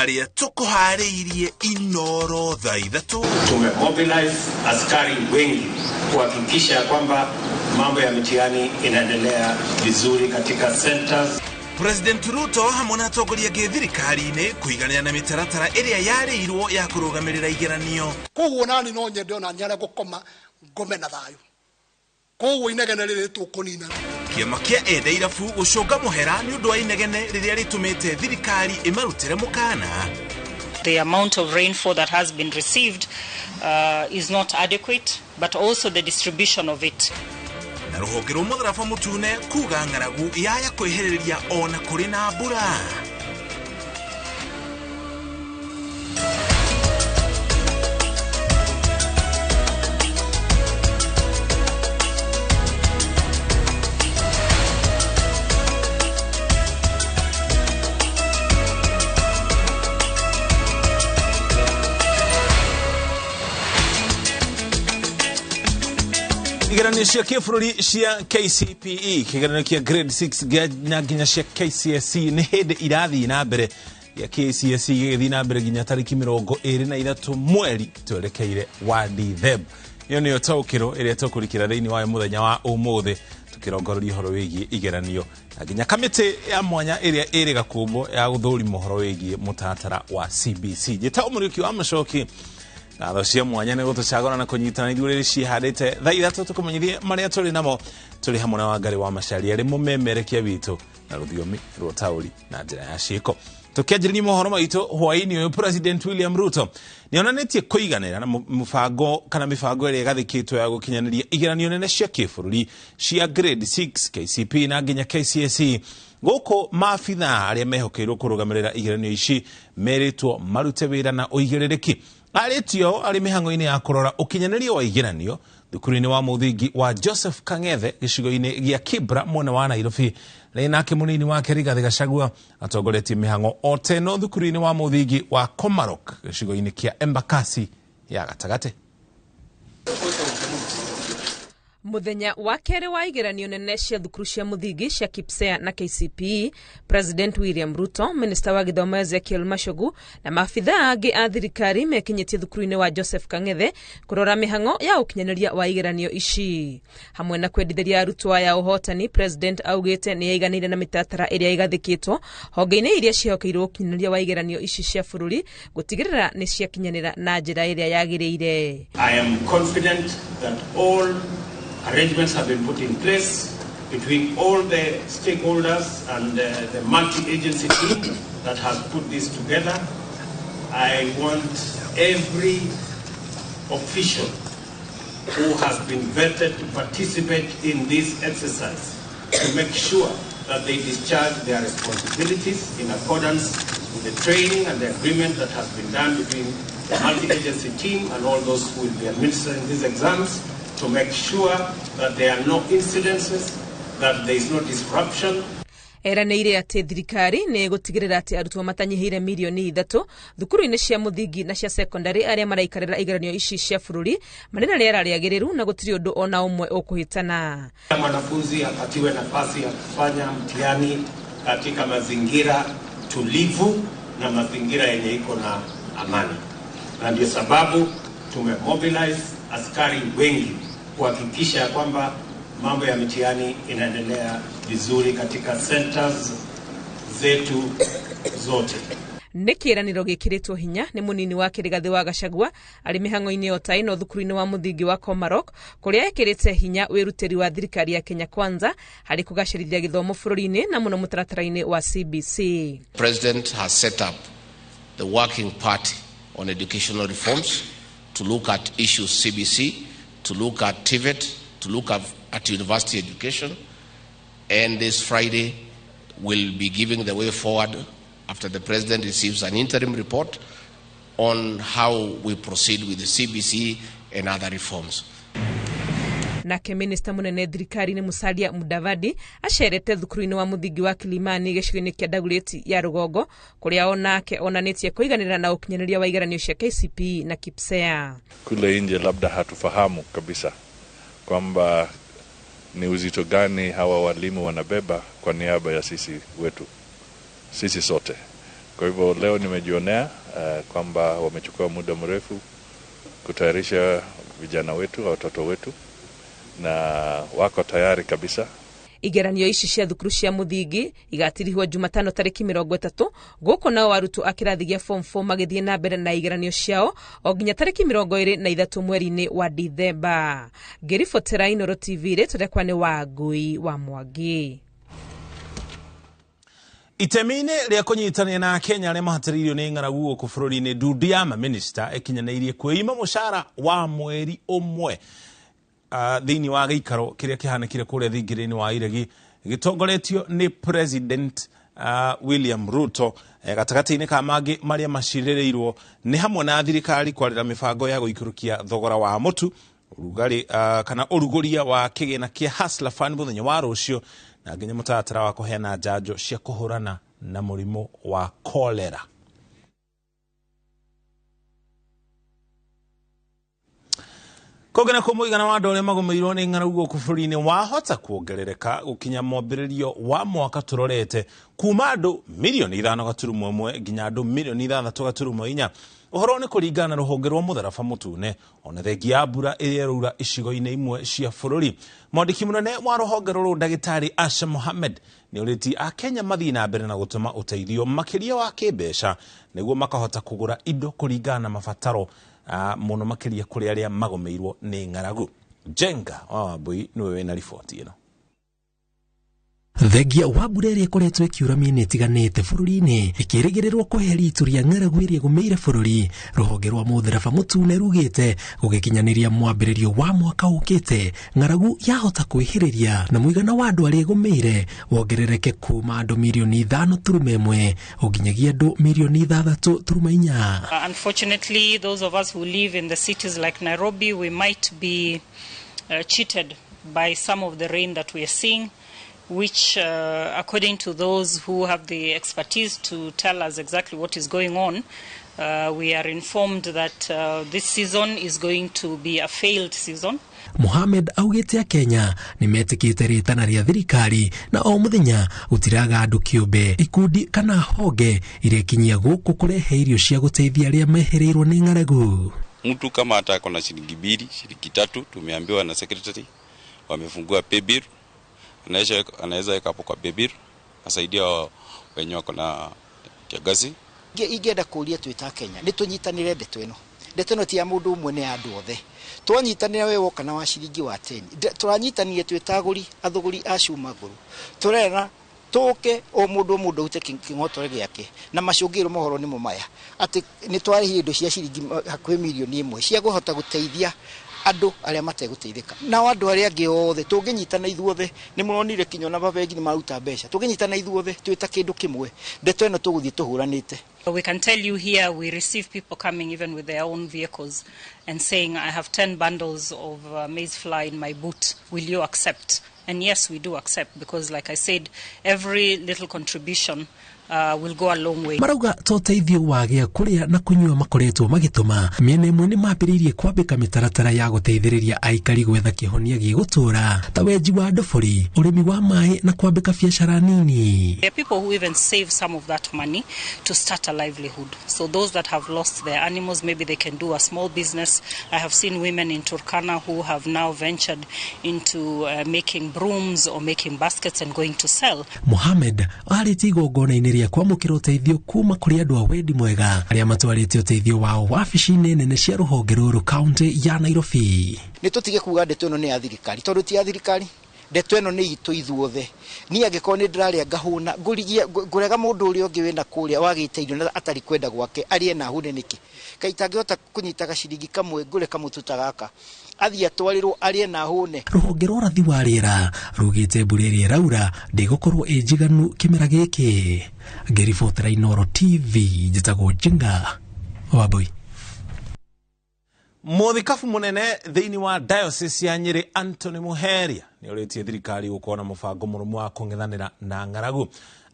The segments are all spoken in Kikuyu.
Marĩa tũkũharĩirie Inoro thaa 3. Tumemobilize askari wengi kuhakikisha kwamba mambo ya mitihani inaendelea vizuri katika centers. President Ruto hamwe na atongoria angĩ thirikari-inĩ kũiganĩra na mĩtaratara ĩrĩa yarĩirwo ya kũrũgamĩrĩra igeranio. Koguo nani no nyende ona nyare gũkoma ngome na thayũ. Koguo inegene rĩrĩ tũkũnina. Kĩama kĩa enda irabu gũcũnga mũhera nĩ ũndũ wa inegene rĩrĩa rĩtũmĩte thirikari ĩmarutĩre mũkana. The amount of rainfall that has been received is not adequate, but also the distribution of it. Na rũhonge rwa mũtharaba mũtune kuga ng'aragu yaya kwĩhĩrĩria ona kũrĩ na mbura. Igeranio cia kĩbũrũri cia KCPE, kĩgeranio kĩa grade 6 na nginya cia KCSE nĩ hĩndĩ irathiĩ na mbere. Ya KCSE gĩgĩthiĩ na mbere nginya tarĩki 23 mweri twerekeire wa Dithemba. Ĩyo nĩyo taũkĩro ĩrĩa tũkũrikĩra thĩinĩ wayo mũthenya wa ũmũthĩ tũkĩrongoreria ũhoro wĩgiĩ igeranio na nginya kamĩtĩ ya mwanya ĩrĩa ĩrĩ Gakumbo ya gũthũrima ũhoro wĩgiĩ mũtaratara wa CBC. Njĩtagwo Mũriũki wa Mũcoki. Ngatho cia mwanya nĩ gũtũcagũra na kũnyitana ithuĩ rĩrĩ ciĩhandĩte thaa 3 tũkũmenyithie marĩa tũrĩ namo. Tũrĩ hamwe na Wangarĩ wa Macharia arĩ mũmemerekia witũ na rũthiomi rwa taũri na njĩra ya ciĩko. Tũkĩanjĩrĩria mohoro maitũ hwaĩ-inĩ ũyũ, President William Ruto nĩonanĩtie kũiganĩra na mũbango kana mĩbango ĩrĩa ĩgathĩkĩtwo ya gũkinyanĩria igeranio nene cia kĩbũrũri cia grade 6 KCP na nginya KCSE. Gũkũ maabithaa arĩa mehokeirwo kũrũgamĩrĩra igeranio ici merĩtwo marute wĩra na ũigĩrĩrĩki. Arĩtio arĩ mĩhang'o-inĩ ya kũrora ũkinyanĩria wa igeranio thukuru-inĩ wa mũthingi wa Joseph Kang'ethe gĩcigo-inĩ gĩa Kibra mwena wa Nairobi. Rĩ nake mũnini wake Rigathĩ Gachagua atongoretie mĩhang'o o teno thukuru-inĩ wa mũthingi wa Komarok gĩcigo-inĩ kĩa Embakasi ya gatagatĩ. Mũthenya wa kerĩ wa igeranio nene cia thukuru cia mũthingi cia KIPSEA na KCPE, President William Ruto, Minister wa gĩthomo Ezekiel Machogu na maabithaa angĩ a thirikari mekinyĩtie thukuru-inĩ wa Joseph Kang'ethe kũrora mĩhang'o ya ũkinyanĩria wa igeranio ici. Hamwe na kwendithĩria arutwo aya ũhotani, President augĩte nĩ aiganĩire na mĩtaratara ĩrĩa ĩgathĩkĩtwo honge-inĩ iria ciĩhokeirwo ũkinyanĩria wa igeranio ici cia bũrũri gũtigĩrĩra nĩ ciakinyanĩra na njĩra ĩrĩa yagĩrĩire. I am confident that all arrangements have been put in place between all the stakeholders and the multi-agency team that has put this together. I want every official who has been vetted to participate in this exercise to make sure that they discharge their responsibilities in accordance with the training and the agreement that has been done between the multi-agency team and all those who will be administering these exams, to make sure that there are no incidences, that there is no disruption. Eranĩire atĩ thirikari nĩ ĩgũtigĩrĩra atĩ arutwo matanyihĩire mirioni 3 thukuru-inĩ cia mũthingi na cia secondary arĩa maraikarĩra igeranio ici cia bũrũri marĩ na rĩera rĩagĩrĩru na gũtirĩ ũndũ ona ũmwe ũkũhĩtana. Mwanafunzi apatiwe nafasi ya kufanya mtihani katika mazingira tulivu na mazingira yenye iko na amani, na ndio sababu tumemobilize askari wengi kuhakikisha kwamba mambo ya mitihani inaendelea vizuri katika centers zetu zote. Nĩ kĩĩranĩro gĩkĩrĩtwo hinya nĩ mũnini wa Rigathĩ wa Gachagua arĩ mĩhang'o-inĩ o ta ĩno thukuru-inĩ wa mũthingi wa Komarok kũrĩa ekĩrĩte hinya wĩrutĩri wa thirikari ya Kenya Kwanza harĩ kũgacĩrithia gĩthomo bũrũri-inĩ na mũno mũtaratara-inĩ wa CBC. President has set up the working party on educational reforms to look at issues CBC, to look at TVET, to look at university education, and this Friday we'll be giving the way forward after the President receives an interim report on how we proceed with the CBC and other reforms. Nake Minister munene thirikari-inĩ Musalia Mudavadi acerete thukuru-inĩ wa mũthingi wa Kilimani gĩcigo-inĩ kĩa Dagoretti ya rũgongo kũrĩa onake onanĩtie kũiganĩra na ũkinyanĩria wa igeranio cia KCPE na KIPSEA. Kule nje labda hatufahamu kabisa kwamba ni uzito gani hawa walimu wanabeba kwa niaba ya sisi wetu, sisi sote. Kwa hivyo leo nimejionea kwamba wamechukua muda mrefu kutayarisha vijana wetu, watoto wetu, na wako tayari kabisa. Igeranio ici cia thukuru cia muthingi igatirihwo Jumatano tariki 30 guku nao arutwo a kĩrathi gĩa form 4 magĩthiĩ na mbere na igeranio ciao o nginya tariki 23 mweri-inĩ wa Dithemba. Ngĩribotera Inooro TV rĩtwa rĩakwa nĩ Wangui wa Mwangi. Itemi-inĩ rĩa kũnyitanĩra na Akenya arĩa mahatĩrĩirio nĩ ng'aragu gũkũ bũrũri-inĩ, ndundu ya mamĩnĩsta ĩkinyanĩirie kwĩima mũcara wa mweri ũmwe thĩinĩ wa gĩikaro kĩrĩa kĩhanĩkire kũrĩa thingira-inĩ wa Iregi gĩtongoretio nĩ President William Ruto. Gatagatĩ-inĩ ka mangĩ marĩa macirĩrĩirwo nĩ hamwe na thirikari kwarĩra mĩbango ya gũikũrũkia thogora wa mũtu, ũrugarĩ kana ũrugũria wa kĩgĩna kĩa Hustler Fund mũthenya wa rũciũ, na nginya mũtaratara wa kũheana njanjo cia kũhũrana na mũrimũ wa cholera. Kũngĩ na kũ mũigana wa andũ arĩa magũmĩirwo nĩ ng'aragu gũkũ bũrũri-inĩ wahota kuongerereka gũkinya mwambĩrĩrio wa mwaka tũrorete kuma andũ mirioni 5.1 nginya andũ mirioni 6.4. Ũhoro nĩ kũringana na rũhonge rwa mũtharaba mũtune ona thengia ya mbura ĩrĩa ĩraura icigo-inĩ imwe cia bũrũri. Mwandĩki mũnene wa rũhonge rũrũ ndagĩtarĩ Asha Mohamed nĩ ũrĩtie Akenya mathiĩ na mbere na gũtũma ũteithio makĩria wa kĩmbeca nĩguo makahota kũgũra indo kũringana na mabataro mũno makĩria kũrĩ arĩa magũmĩirwo nĩ ng'aragu. Jenga wa Wambui nĩwe wĩna riboti ĩno. Thengia wa mbura ĩrĩa ĩkoretwo ĩkiura mĩena ĩtiganĩte bũrũri-inĩ ĩkĩrĩgĩrĩrwo kweheria itu rĩa ng'aragu ĩrĩa ĩgũmĩire bũrũri, rũhonge rwa mũtharaba mũtune rugĩte gũgĩkinyanĩria mwambĩrĩrio wa mwaka ũkĩte ng'aragu yahota kwĩhĩrĩria na mũigana wa andũ arĩa ĩgũmĩire wongerereke kuma andũ mirioni 5.1 ũnginyagia andũ mirioni 6.4. Unfortunately, those of us who live in the cities like Nairobi, we might be cheated by some of the rain that we are seeing, which according to those who have the expertise to tell us exactly what is going on, we are informed that this season is going to be a failed season. Mohamed augĩte Akenya nĩ metĩkĩte rĩtana rĩa thirikari na o mũthenya gũtiraga andũ kĩũmbe, ikundi kana honge iria ikinyia gũkũ kũrehe irio cia gũteithia arĩa meherĩirwo nĩ ng'aragu. Mtu kama hata ako na shilingi 2, shilingi 3, tumeambiwa na secretary wamefungua paybill, anaweza weka hapo kwa paybill asaidia wenye wako na kiangazi. Ingĩenda kũria twĩ ta Kenya nĩ tũnyitanĩre ndeto ĩno. Ndeto ĩno ti ya mũndũ ũmwe, nĩ ya andũ othe. Twanyitanĩra we woka na wa ciringi wa 10, tũranyitanire twĩ ta agũri athũgũri a cuma ngũrũ, tũrerana tũke o mũndũ o mũndũ arute kĩng'otore gĩake, na macũngĩrĩro mohoro nĩmo maya atĩ nĩ twarĩhire indo cia ciringi hakuhĩ mirioni 1 cia kũhota gũteithia andũ arĩa mategũteithĩka. Nao andũ arĩa angĩ othe tũngĩnyitana ithuothe, nĩ mũronire kinya ona mabengi nĩ maruta mbeca, tũngĩnyitana ithuothe twĩ ta kĩndũ kĩmwe, ndeto ĩno tũgũthiĩ tũhũranĩte. We can tell you here we receive people coming even with their own vehicles and saying, I have 10 bundles of maize flour in my boot, will you accept? And yes, we do accept, because like I said, every little contribution will go a long way. Marauga to ũteithio wa gĩa kũrĩa na kũnyua makoretwo magĩtũma mĩena ĩmwe nĩ mambĩrĩirie kwambĩka mĩtaratara ya gũteithĩrĩria aikari gwetha kĩhonia gĩgũtũra ta wenji wa ndobori, ũrĩmi wa maĩ na kwambĩka biacara nini. There are people who even save some of that money to start a livelihood. So those that have lost their animals, maybe they can do a small business. I have seen women in Turkana who have now ventured into making brooms or making baskets and going to sell. Mohamed arĩtie igongona-inĩ rĩa kwamũkĩra ũteithio kuma kũrĩ andũ a wendi mwega arĩa matwarĩte ũteithio wao wabici-inĩ nene cia rũhonge rũrũ kaunti ya Nairobi. Nĩ tũtige kuga ndeto ĩno nĩ ya thirikari, tondũ ti ya thirikari, ndeto ĩno nĩ itũ ithuothe. Niĩ angĩkorwo nĩ ndĩrarĩa ngahũna, ngũrega mũndũ ũrĩa ũngĩ wĩna kũrĩa wagĩte irio na atarĩ kwenda gwake arĩe na ahũne nĩkĩ? Kaĩ itangĩhota kũnyita gaciringi kamwe ngũre kamũtu ta gaka, athiĩ atwarĩrwo arĩe na ahũne. Rũhonge rwa ũrathi wa rĩera rugĩte mbura ĩrĩa ĩraura ndĩgũkorwo ĩ njiganu kĩmera gĩkĩ. Ngĩribotera Inooro TV, njĩtagwo Njenga Wambui. Mũthikabu mũnene thĩinĩ wa diocese ya Nyĩrĩ Anthony Muheria nĩ orĩtie thirikari gũkorwo na mũbango mũrũmu wa kũng'ethanĩra na ng'aragu.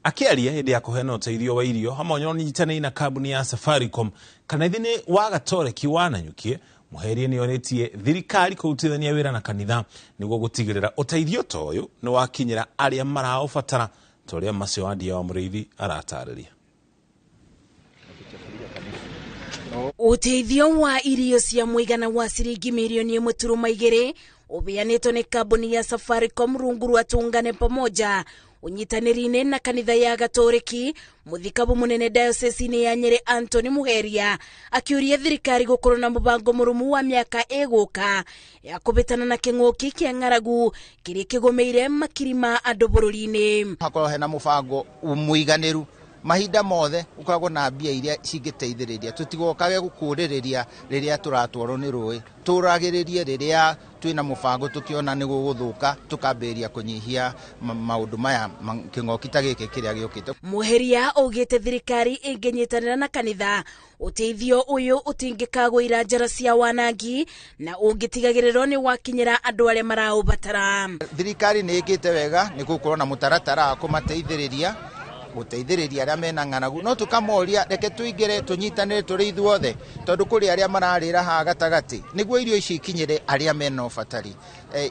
Akĩaria hĩndĩ ya kũheana ũteithio wa irio hamwe na ũnyitanĩri na kambuni ya Safaricom kanitha-inĩ wa Gatoreki wa Nanyuki, Muheria nĩ orĩtie thirikari kũrutithania wĩra na kanitha nĩguo gũtigĩrĩra ũteithio ta ũyũ nĩ wakinyĩra arĩa maraũbatara, ta ũrĩa Macio Wandia wa Mũrĩithi aratarĩria. Ũteithio wa irio cia mũigana wa ciringi mirioni 1.2 ũbeanĩtwo nĩ kambuni ya Safaricom rungu rwa Tuungane Pamoja ũnyitanĩri-inĩ na kanitha ya Gatoreki. Mũthikabu mũnene diocese-inĩ ya Nyeri Anthony Muheria akĩũria thirikari gũkorwo na mũbango mũrũmu wa mĩaka ĩgũka ya kũbĩtana na kĩng'ũki kĩa ng'aragu kĩrĩa kĩgũmĩire makiri ma andũ bũrũri-inĩ. Hakorwo hena mũbango mũiganĩru mahinda mothe ukoragwo na mbia iria cingĩteithĩrĩria tũtigokage gũkũrĩrĩria rĩrĩa tũratwarwo nĩ rũĩ, tũragĩrĩrie rĩrĩa twĩna mũbango tũkĩona nĩ gũgũthũka tũkambĩrĩria kũnyihia maũndũ maya kĩng'oki ta gĩkĩ kĩrĩa gĩũkĩte. Muheria augĩte thirikari ĩngĩnyitanĩra na kanitha ũteithio ũyũ ũtingĩkagũira njara cia wanangi na ũngĩtigagĩrĩrwo nĩ wakinyĩra andũ arĩa maraũbatara. Thirikari nĩ ĩkĩte wega nĩ gũkorwo na mũtaratara wa kũmateithĩrĩria gũteithĩrĩria arĩa mena ng'aragu, no tũkamoria reke tũingĩre tũnyitanĩre tũrĩ ithuothe tondũ kũrĩ arĩa mararĩra haha gatagatĩ nĩguo irio ici ikinyĩre arĩa mena ũbatari.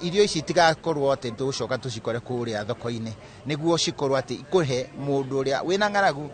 Irio ici itigakorwo atĩ tũgũcoka tũcikore kũrĩa thoko-inĩ, nĩguo cikorwo atĩ ikũhe mũndũ ũrĩa wĩna ng'aragu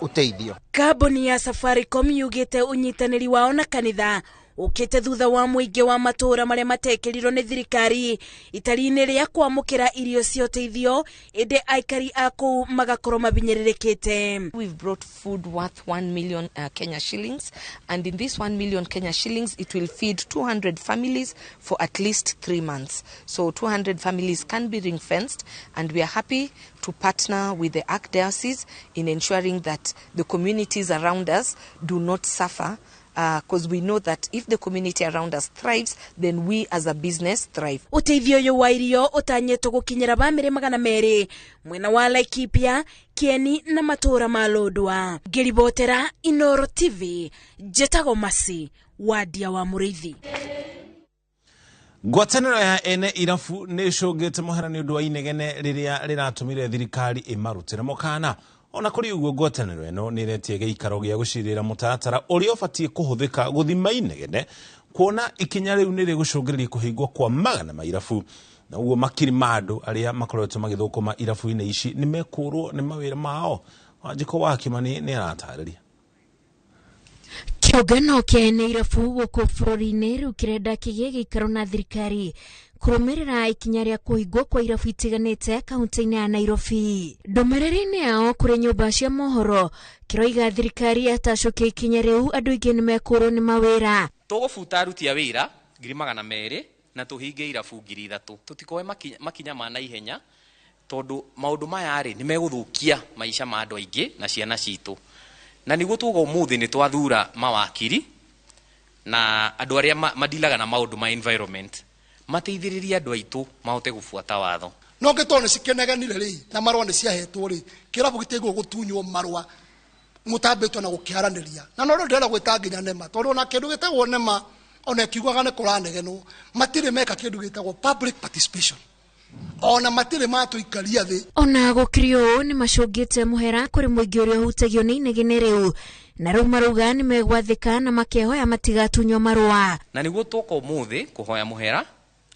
ũteithio. Kambuni ya Safaricom yugĩte ũnyitanĩri wao na kanitha ukite thutha wa mũingĩ wa matũũra marĩa matekĩrirwo nĩ thirikari itari-inĩ rĩa kwamũkĩra irio cia ũteithio, ĩndĩ aikari a kũu magakorwo mabinyĩrĩrĩkĩte. We've brought food worth 1 million Kenya shillings, and in this 1 million Kenya shillings it will feed 200 families for at least 3 months. So 200 families can be ring fenced, and we are happy to partner with the Archdiocese in ensuring that the communities around us do not suffer, because we know that if the community around us thrives, then we as a business thrive. Ũteithio ũyũ wa irio ũtanyĩtwo gũkinyĩra bamĩrĩ 200 mwena wa Laikipia, Kieni na matũũra ma Lodwar. Ngĩribotera Inoro TV, njĩtagwo Masi Wadia wa Mũrĩithi. Ngwatanĩro ya ene irabu nĩ ĩcũngĩte mũhera nĩ ũndũ wa inegene rĩrĩa rĩratũmire thirikari ĩmarutĩre mũkana. Ona kũrĩ ũguo ngwatanĩro ĩno nĩ ĩretie gĩikaro gĩa gũcirĩra mũtaratara ũrĩa ũbatiĩ kũhũthĩka gũthima inegene, kuona ikinya rĩu nĩ rĩgũcũngĩrĩria kũhingwo kwa magana ma irabu, na ũguo makiri ma andũ arĩa makoretwo magĩthũkũma irabu-inĩ ici nĩ mekũrwo nĩ mawĩra mao. Wanjikũ wa Kimani nĩ aratarĩria. Kĩũngano kĩa ene irabu gũkũ bũrũri-inĩ rĩu kĩrenda kĩgĩe gĩikaro na thirikari kũrũmĩrĩra ikinya rĩa kũhingwo kwa irabu itiganĩte kaunti-inĩ ya Nairobi. Ndũmĩrĩri-inĩ yao kũrĩ nyũmba cia mohoro kĩroiga thirikari yatacũkia ikinya rĩu andũ aingĩ nĩ mekũrwo nĩ mawĩra. Tũgũbuta aruti a wĩra 200,000 na tũhinge irabu 3,000. Tũtikoe makinya ma naihenya tondũ maũndũ maya rĩ nĩ megũthũkia maica ma andũ aingĩ na ciana citũ. Na nĩguo tuga ũmũthĩ nĩ twathura mawakiri na andũ arĩa madilaga na maũndũ ma environment mateithĩrĩrie andũ aitũ mahote gũbuata watho. No ngĩtoo nĩ cikĩnegenire rĩ na marũa nĩ ciahetwo rĩ, kĩrabu gĩtigwo gũtunywo marũa mũtambĩtwo na gũkĩaranĩria. Na no rĩu ndĩrenda gwĩta nginya NEMA, tondũ ona kĩndũ gĩtagwo NEMA ona ĩkiugaga nĩ kũranegenwo, matirĩ meka kĩndũ gĩtagwo public participation, ona matirĩ matũikaria thĩ. Ona gũkĩrĩ ũũ nĩ macũngĩte mũhera kũrĩ mũingĩ ũrĩa ũhutagio nĩ inegene rĩu, na rĩu marauga nĩ megwathĩka na makehoya matigatunywo marũa. Na nĩguo twoka ũmũthĩ kũhoya mũhera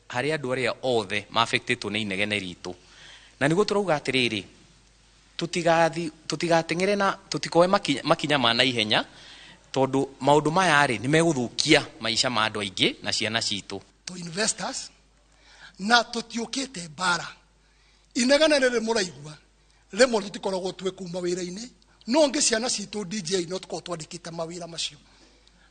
harĩ andũ arĩa othe maafectĩtwo nĩ inegene ritũ. Na nĩguo tũrauga atĩrĩrĩ, tũtigateng'ere na tũtikoe makinya ma naihenya tondũ maũndũ maya rĩ nĩ megũthũkia maica ma andũ aingĩ na ciana citũ. To investors na tũtiũkĩte mbara. Inegene rĩrĩ mũraigua rĩmwe tũtikoragwo twĩ kuma wĩra-inĩ, no ngĩ ciana citũ DJ no tũkoragwo twandĩkĩte mawĩra macio,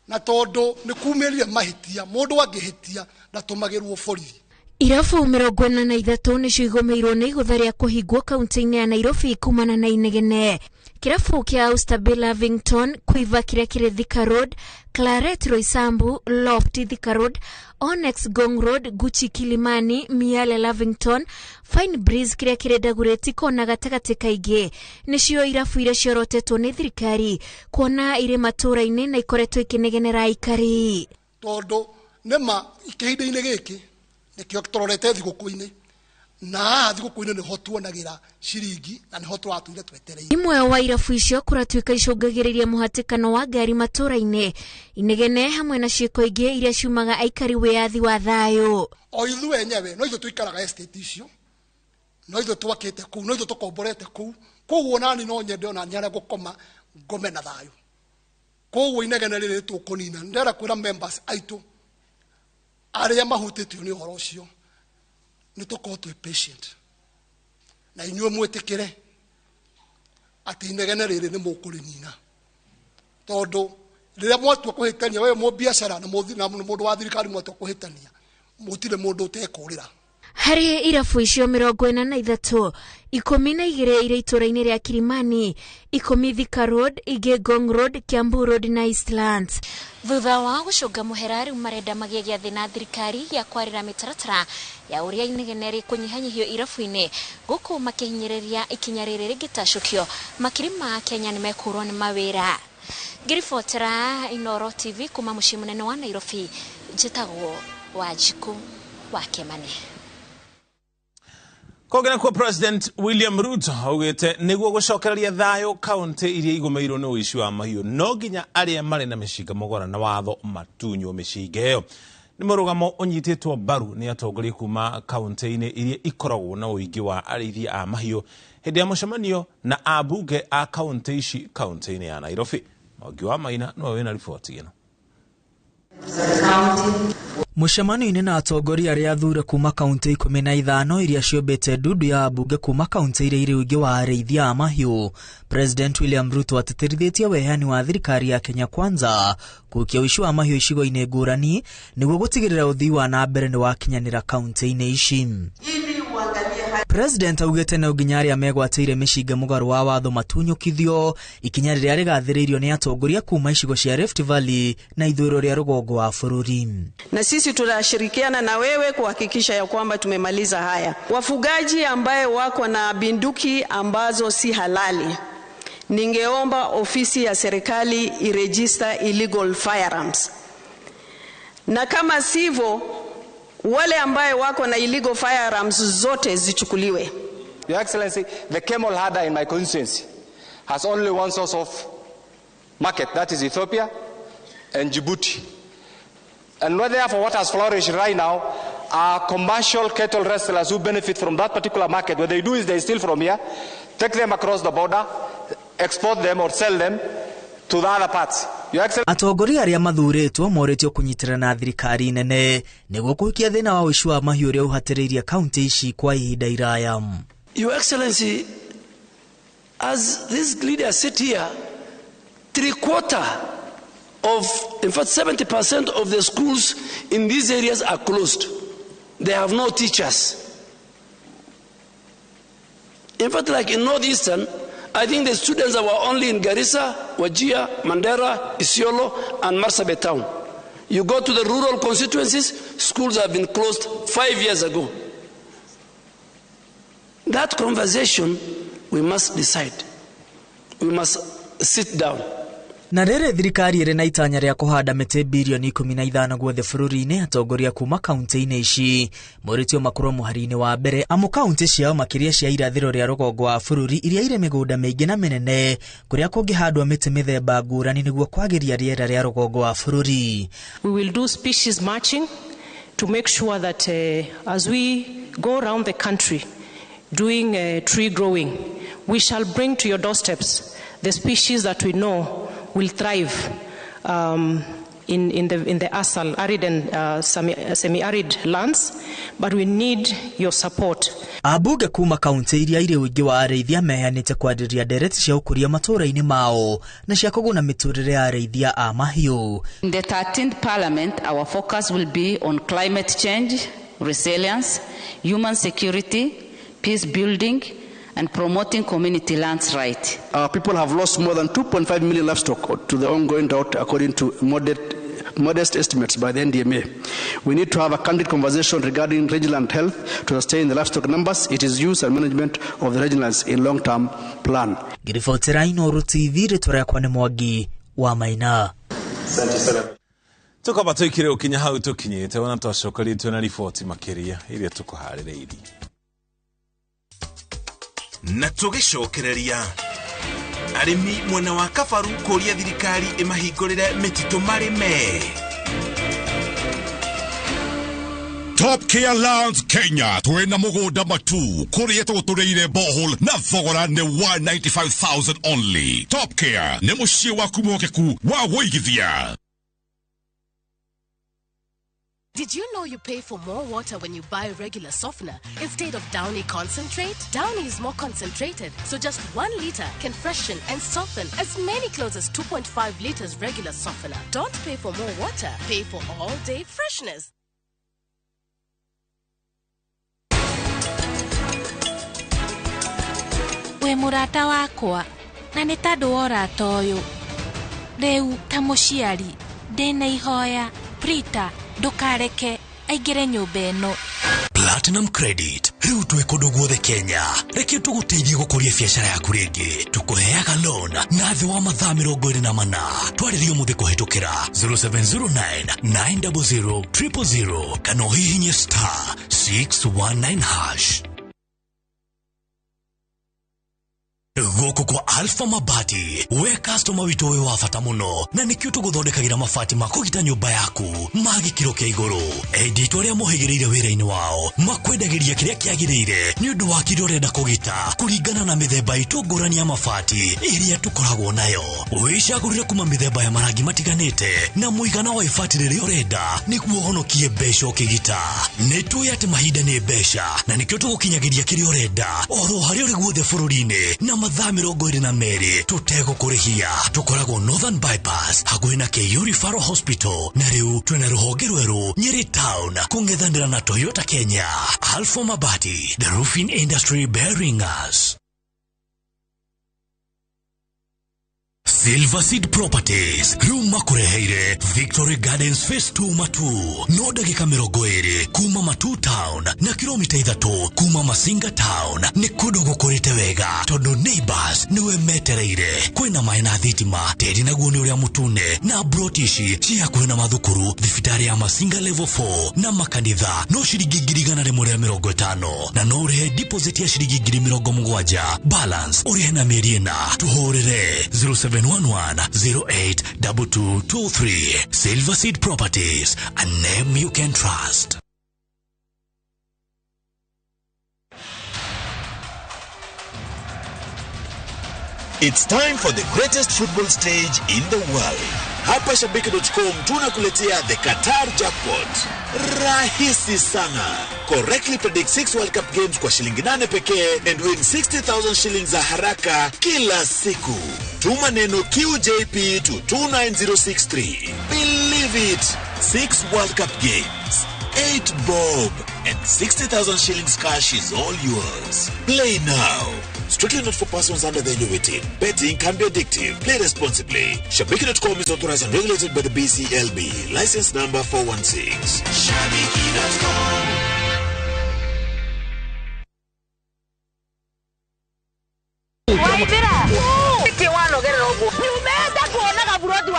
na tondũ nĩ kumĩrire mahĩtia, mũndũ angĩhĩtia ndatũmagĩrwo borithi. Irabu 43 nĩcio igũmĩirwo nĩ igũtha rĩa kũhingwo kaunti-inĩ ya Nairobi kumana na inegene. Kĩrabu kĩa Oyster Lavington, Quiver kĩrĩa kĩrĩ Thika Road, Claret Roysambu, Loft Thika Road, Onyx Ngong Road, Gucci Kilimani, Miale Lavington, Fine Breeze kĩrĩa kĩrĩ Dagoretti Kona gatagatĩ kaingĩ nĩcio irabu iria ciorotetwo nĩ thirikari kuona irĩ matũũra-inĩ na ikoretwo ikĩnegenera aikari. Tondũ nĩma kĩhinda-inĩ gĩkĩ nĩkĩo tũrorete thigũkũ-inĩ, na haha thigũkũ-inĩ nĩho tuonagĩra ciringi na nĩho tũratũire twetereire. Imwe wa irabu icio kũratuĩka icũngagĩrĩria mũhatĩkano wa ngari matũũra-inĩ, inegene hamwe na ciĩko ingĩ iria ciumaga aikari wĩyathi wa thayũ. O ithuĩ enyewe no ithuĩ tũikaraga estate icio, no ithuĩ twakĩte kũu, no ithuĩ tũkomborete kũu, koguo nani no nyende ona nĩ harĩa ngũkoma ngome na thayũ. Koguo inegene rĩrĩ tũkũnina. Ndĩrenda kwĩra members aitũ arĩa mahutĩtio nĩ ũhoro ũcio nĩ tũkorwo twĩ patient na inyuĩ mwĩtĩkĩre atĩ inegene rĩrĩ nĩ mũkũrĩnina, tondũ rĩrĩa mwatua kũhĩtania wewe mũbiacara na mũndũ wa thirikari mwatua kũhĩtania mũtirĩ mũndũ ũtekũrĩra. Harĩ irabu icio 43, 12 irĩ itũra-inĩ rĩa Kilimani, 10 Thika Road, ingĩ Ngong Road, Kiambu Road na Eastlands. Thutha wa gũcũnga mũhera rĩu marenda magĩe gĩathĩ na thirikari gĩa kwarĩra mĩtaratara ya ũrĩa inegene rĩkũnyihanyihio irabu-inĩ, gũkũ makĩhinyĩrĩria ikinya rĩrĩ rĩngĩtacũkio makiri ma Kenya nĩmekũrwo nĩ mawĩra. Ngĩribotera Inooro TV kuma mũciĩ mũnene wa Nairobi, njĩtagwo Wanjikũ wa Kĩmani. Kogena kwa President William Ruto augite niguo gucokereria thayo kaunti iria igomeirwo ni uici wa mahiũ no nginya aria marĩ na mĩcinga mũgwara na watho matunywo mĩcinga ĩyo. Nĩ mũrũgamo ũnyitĩtwo mbaru nĩ atongoria kuma kaunti-inĩ iria ikoragwo na ũingĩ wa arĩithia a mahiũ hĩndĩ ya mũcemanio na ambunge a kaunti ici kaunti-inĩ ya Nairobi. Mwangi wa Maina nĩwe wĩna riboti ĩno. Mũcemanio-inĩ na atongoria arĩa athure kuma kaunti 15 iria ciũmbĩte ndundu ya ambunge kuma kaunti iria irĩ ũingĩ wa arĩithia a mahiũ, President William Ruto atĩtĩrithĩtie weheani wa thirikari ya Kenya Kwanza kũhukia ũici wa mahiũ icigo-inĩ ngũrani nĩguo gũtigĩrĩra ũthii wa na mbere nĩ wakinyanĩra kaunti-inĩ ici. President augĩte no nginya arĩa megwatĩire mĩcinga mũgarũ wa watho matunyũkithio, ikinya rĩrĩa rĩgathĩrĩirio nĩ atongoria kuma icigo cia Rift Valley na ithũĩro rĩa rũgongo wa bũrũri. Na sisi tunashirikiana na wewe kuhakikisha ya kwamba tumemaliza haya. Wafugaji ambaye wako na binduki ambazo si halali, ningeomba ofisi ya serikali iregister illegal firearms. Na kama sivyo, wale ambaye wako na illegal firearms zote zichukuliwe. Your Excellency, the camel herder in my constituency has only one source of market, that is Ethiopia and Djibouti. And therefore what has flourished right now are commercial cattle wrestlers who benefit from that particular market. What they do is they steal from here, take them across the border, export them or sell them to the other parts. Atongoria arĩa mathurĩtwo morĩtio kũnyitĩrĩra na thirikari nene nĩguo kũhikia thĩna wa ũici wa mahiũ ũrĩa ũhatĩrĩirie kaunti ici kwa ihinda iraya. Your Excellency, as these leaders sit here, 3/4 of, in fact 70% of the schools in these areas are closed. They have no teachers. In fact, like in Northeastern, I think the students that were only in Garissa, Wajir, Mandera, Isiolo, and Marsabit town. You go to the rural constituencies, schools have been closed 5 years ago. That conversation, we must decide. We must sit down. Na rĩrĩ thirikari ĩrĩ na itanya rĩa kũhanda mĩtĩ birioni 15 guothe bũrũri-inĩ, atongoria kuma kaunti-inĩ ici morĩtio makorwo mũhari-inĩ wa mbere amu kaunti ciao makĩria cia irathĩro rĩa rũgongo wa bũrũri iria irĩ mĩgũnda mĩingĩ na mĩnene kũrĩa kũngĩhandwo mĩtĩ mĩthemba ngũrani nĩguo kwagĩria rĩera rĩa rũgongo wa bũrũri. We will do species matching to make sure that as we go around the country doing tree growing, we shall bring to your doorsteps the species that we know will thrive in the ASAL, arid and semi-arid lands, but we need your support. Ambunge kuma kaunti iria irĩ ũingĩ wa arĩithia meheanĩte kwarĩrĩria ndereti cia ũkũria matũũra-inĩ mao na cia kũguna mĩtũrĩre ya arĩithia a mahiũ. In the 13th Parliament, our focus will be on climate change, resilience, human security, peace building, and promoting community lands right. Our people have lost more than 2.5 million livestock to the ongoing drought, according to modest estimates by the NDMA. We need to have a candid conversation regarding rangeland health to sustain the livestock numbers, its use and management of the rangelands in long-term plan. Ngiribotera Inooro TV, rĩtwa rĩakwa nĩ Mwangi wa Maina. Tukaba twikire ukinya hau tukinyite ona twacokeritwe na riboti makiria iria tukuharĩrĩirie. Na tũgĩcokereria arĩmi mwena wa Kabaru kũria thirikari ĩmahingũrĩre mĩtitũ marĩme. Top Care Lands Kenya twina mugunda matu kuria tuguturiire borehole na thogora ni 195,000 only. Top Care ni mucii waku mwokeku wa wuigithia. Did you know you pay for more water when you buy regular softener instead of Downy concentrate? Downy is more concentrated, so just 1 liter can freshen and soften as many clothes as 2.5 liters regular softener. Don't pay for more water, pay for all-day freshness. We murata wakwa, na nĩ tondũ wa ũrata ũyũ. Rĩu ta mũciari, ndĩna ihoya, Prita, ndũkareke aingĩre nyũmba ĩno. Platinum Credit rĩu twĩ kũndũ guothe Kenya. Reke tũgũteithie gũkũria biacara yaku rĩngĩ. Tũkũheaga loan na thĩ wa mathaa 24. Twarĩrie ũmũthĩ kũhĩtũkĩra 0709 900 000 kana ũhihinye star 619 hash. Gũkũ kwa Alpha Mabati, we customer witũ wĩ wa bata mũno, na nĩkĩo tũgũthondekagĩra mabati ma kũgita nyũmba yaku ma gĩkĩro kĩa igũrũ. Endi itũ arĩa mohĩgĩrĩire wĩra-inĩ wao makwendagĩria kĩrĩa kĩagĩrĩire nĩ ũndũ wa kĩrĩa ũrenda kũgita kũringana na mĩthemba itũ ngũrani ya mabati ĩrĩa tũkoragwo nayo. Wĩcagũrĩre kuma mĩthemba ya marangi matiganĩte na mũigana wa ibati rĩrĩa ũrenda nĩguo ũhonokie mbeca ũkĩgita. Nĩ tũĩ atĩ mahinda nĩ mbeca na nĩkĩo tũgũkinyagĩria kĩrĩa ũrenda oro harĩa ũrĩ guothe bũrũri-inĩ na mathaa 22 tũtegũkũrĩhia. Tũkoragwo Northern Bypass hakuhĩ na KU Referral Hospital, na rĩu twĩna rũhonge rwerũ Nyeri Town kũng'ethanĩra na Toyota Kenya. Alpha Mabati, the roofing industry bearing us. Silver Seed Properties rĩu makũreheire Victory Gardens Phase 2 Matu, no ndagĩka 20 kuma Matu Town na kilomita 3 kuma Masinga Town. Nĩ kũndũ gũkũrĩte wega tondũ neighbors nĩwe metereire. Kwĩna maĩ na thitima, tĩri naguo nĩ ũrĩa mũtune, na broti ici ci hakuhĩ na mathukuru, thibitarĩ ya Masinga Level 4 na makanitha no ciringi 150,000, na no ũrĩhe deposit ya ciringi 70,000, balance ũrĩhe na mĩeri 4. Tũhũrĩre 0711 082223. Silver Seed Properties, a name you can trust. It's time for the greatest football stage in the world. Hapa Shabiki.com tunakuletea the Qatar Jackpot. Rahisi sana. Correctly predict 6 World Cup games kwa shilingi 8 pekee and win 60,000 shillings za haraka kila siku. Tuma neno QJP to 29063. Believe it. 6 World Cup games, 8 bob, and 60,000 shillings cash is all yours. Play now. Strictly not for persons under the age of 18. Betting can be addictive. Play responsibly. Shabiki.com is authorized and regulated by the BCLB. License number 416. Shabiki.com.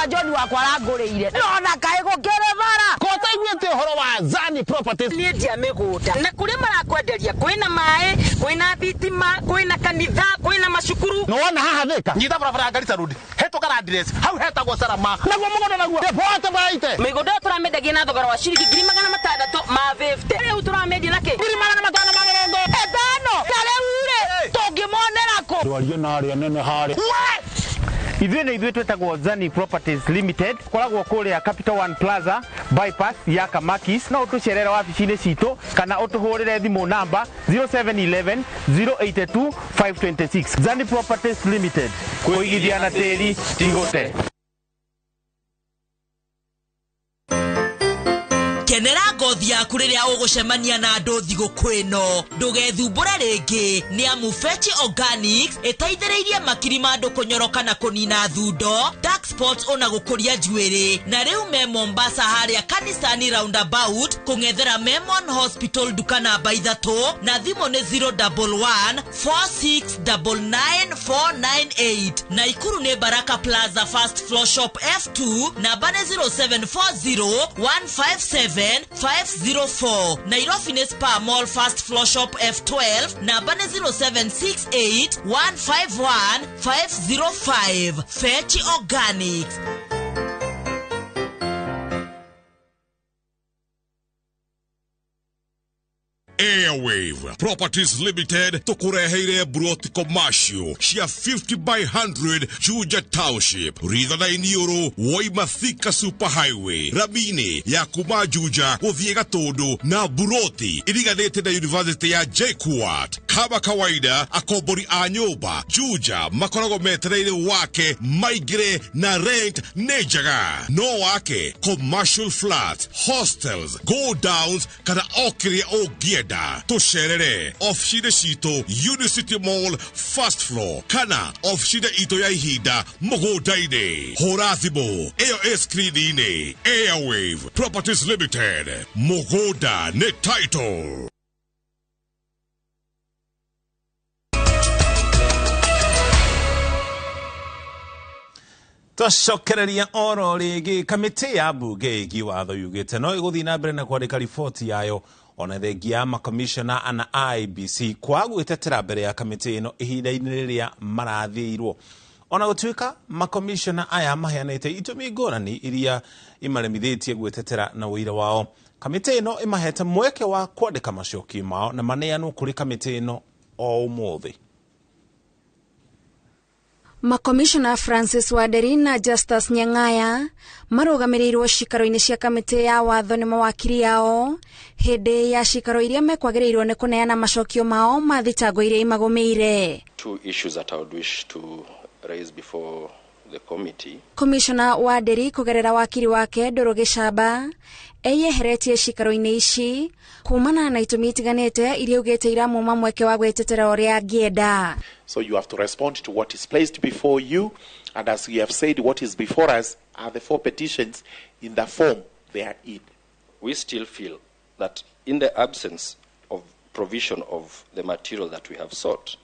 John wakwa arangũrĩire nona kaĩ gũkĩrĩ bara ko taiguĩte ũhoro wa Zani Properties. Niĩ ndia mĩgũnda na kũrĩa marakwenderia kwĩna maĩ, kwĩna thitima, kwĩna kanitha, kwĩna macukuru. No wona haha Thika nyita barabara ya Garissa Road hetũka Landress hau hetagwo Salama naguo mũgũnda naguo depote baite mĩgũnda ĩyo tũramĩendagia na thogora wa ciringi 600,000 rĩu tũramĩendia na kĩ 550,000 ta rĩu rĩ tũngĩmonera kũ? Ndwarie na arĩa nene harĩa. Ithuĩ nĩ ithuĩ twĩtagwo Zani Properties Limited, koragwo kũrĩa Capital One Plaza bypass ya Kamakis. No ũtũcerere wabici-inĩ citũ kana ũtũhũrĩre thimũ namba 0711 082 526. Zani Properties Limited, kũigithia na tĩri ti gũte. Kenera ngothi yaku rĩrĩa ũgũcemania na andũ thigũkũ ĩno. Ndũgethumbũre rĩngĩ nĩ amu Fetch Organics ĩteithĩrĩirie makiri ma andũ kũnyoroka na kũnina thundo, dark spots ona gũkũria njuĩrĩ. Na rĩu me Mombasa harĩa Kanisani roundabout kũng'ethera Memon Hospital nduka namba 3 na thimũ nĩ 011 4699 498. Naikuru nĩ Baraka Plaza first floor shop F2 namba nĩ 0740 157 504. Nairobi nĩ Spa Mall first floor shop F12 namba nĩ 0768 151 505. Fetch Organics. Airwave Properties Limited tukureheire broti commercial cia 50 by 100 Juja Township Ritha-inĩ ũrũ woima Thika Super Highway ramini ya kuma Juja gũthiĩ Gatũndũ na buroti iriganĩte na University ya JKUAT. Kama kawaida akombori a nyũmba Juja makoragwo metereire wake maingĩre na rent nĩ njega, no wake commercial flats, hostels, go downs kana o kĩrĩa ũngĩenda. Tũcerere ofici-inĩ citũ Unicity Mall first floor kana ofici-inĩ itũ ya ihinda mũgũnda-inĩ. Hũra thimũ ĩyo ĩ screen-inĩ. Airwave Properties Limited, mũgũnda nĩ title. Twacokereria oro rĩngĩ kamĩtĩ ya mbunge ĩgiĩ watho yugĩte no ĩgũthiĩ na mbere na kwandĩka riboti yayo ona thengia ya makomishona ana IEBC kwaga gwĩtetera mbere ya kamĩtĩ ĩno ihinda-inĩ rĩrĩa marathĩirwo. Ona gũtuĩka makomishona aya maheanĩte itũmi ngũrani iria imaremithĩtie gwĩtetera na ũira wao, kamĩtĩ ĩno ĩmahete mweke wa kwandĩka macokio mao na maneanwo kũrĩ kamĩtĩ ĩno o ũmũthĩ. Makomishona Francis Wanderi na Justus Nyang'aya marũgamĩrĩirwo cikaro-inĩ cia kamĩtĩ ya watho nĩ mawakiri ao hĩndĩ ya cikaro iria mekwagĩrĩirwo nĩ kũneana macokio mao ma thitango iria imagũmĩire. Two issues that I would wish to raise before the committee. Komishona Wanderi kũgerera wakiri wake Ndũrũ Gĩcamba eyeheretie cikaro-inĩ ici kumana na itũmi itiganĩte iria augĩte iramuma mweke wa gwĩtetera ũrĩa angĩenda. So you have to respond to what is placed before you, and as we have said, what is before us are the four petitions in the form they are in. We still feel that in the absence of provision of the material that we have sought,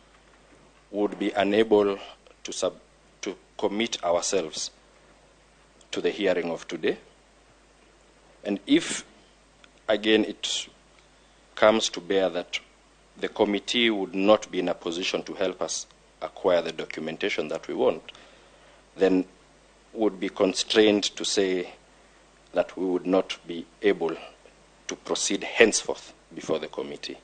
we would be unable to commit ourselves to the hearing of today. And if, again, it comes to bear that the committee would not be in a position to help us acquire the documentation that we want, then would be constrained to say that we would not be able to proceed henceforth before the committee.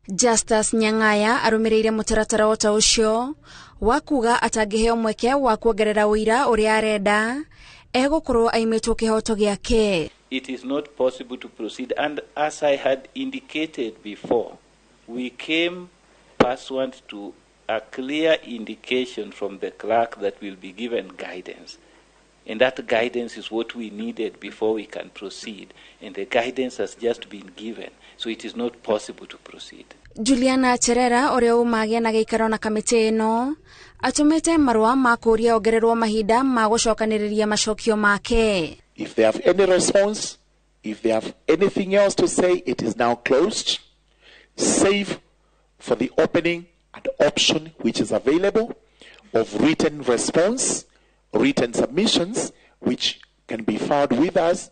Justus Nyang'aya arũmĩrĩire mũtaratara o ta ũcio wa kuga atangĩheo mweke wa kuongerera ũira ũrĩa arenda egũkorwo aimĩtwo kĩhoto gĩake. It is not possible to proceed, and as I had indicated before, we came pursuant to a clear indication from the clerk that we'll be given guidance. And that guidance is what we needed before we can proceed. And the guidance has just been given, so it is not possible to proceed. Juliana Cherera ũrĩa umagia na gĩikaro na kamĩtĩ ĩno atũmĩte marũa ma kũũria ongererwo mahinda ma gũcokanĩrĩria macokio make. If they have any response, if they have anything else to say, it is now closed, save for the opening and option which is available of written response, written submissions, which can be filed with us